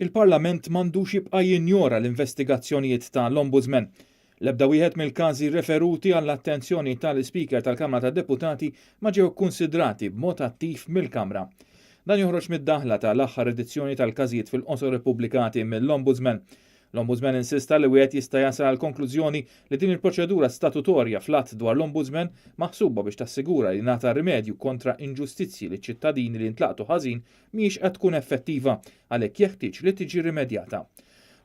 Il-Parlament m'għandux jibqa' jinjora l-investigazzjonijiet ta' l-Ombudsman. L-ebda wieħed mill-każi referuti għall-attenzjoni tal-Ispeaker tal-Kamra tad-Deputati ma ġew ikkunsidrati b'mod attiv mill-Kamra. Dan joħroġ mid-daħla ta' l-aħħar edizzjoni tal-każijiet fil-qosor ippubblikati mill-Ombudsman. L-Ombudsman insista li wieħed jista' jasal għall-konklużjoni li din il-proċedura statutorja fl-Att dwar l-Ombudsman maħsuba biex tassigura li jingħata rimedju kontra inġustizzji liċ-ċittadini li ntlaqtu ħażin mhijiex qed tkun effettiva, għalhekk jeħtieġ li tiġi rimedjata.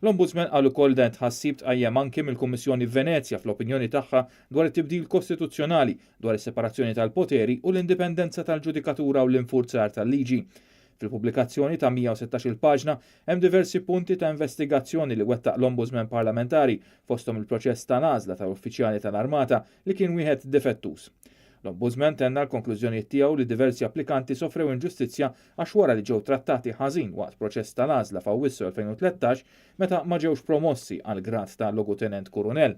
L-Ombudsman qal ukoll dan it-tħassib tqajjem anki mill-Kummissjoni Venezja fl-opinjoni tagħha dwar it-tibdil kostituzzjonali dwar is-separazzjoni tal-poteri u l-indipendenza tal-ġudikatura u l-infurzar tal-liġi. Fil-pubblikazzjoni ta' 116-il paġna hemm diversi punti ta' investigazzjoni li wettaq l-Ombudsman Parlamentari fosthom il-proċess tal-għażla tal-uffiċjali tal-Armata li kien wieħed difettuż. L-Ombudsman tenna l-konklużjonijiet tiegħu li diversi applikanti sofrew inġustizzja għax wara li ġew trattati ħażin waqt proċess tal-għażla f'Awwissu 2013 meta ma ġewx promossi għal grad ta' Logutenent Kurunell.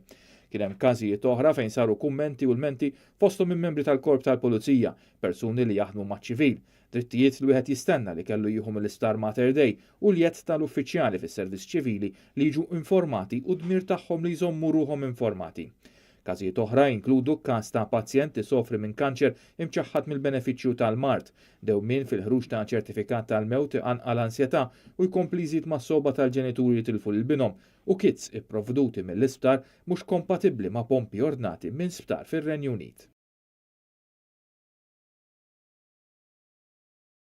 Kien hemm każijiet oħra fejn saru kummenti u lmenti fosthom minn membri tal-Korp tal-Pulizija, persuni li jaħdmu maċ-ċivil, drittijiet li wieħed jistenna li kellu jieħu mill-Isptar Mater Dei u l-jedd tal-uffiċjali fis-servizz ċivili li jiġu informati u d-dmir tagħhom li jżommu ruħhom informati. Każijiet oħra jinkludu każ ta' pazjent isofri minn kanċer imċaħħad mill-benefiċċju tal-mard, dewmien fil-ħruġ ta' ċertifikat tal-mewt iqanqal ansjetà u jkompli jżid mas-sogħba tal-ġenituri li tilfu lil binhom, u kits ipprovduti mill-isptar mhux kompatibbli ma' pompi ordnati minn sptar fir-Renju Unit.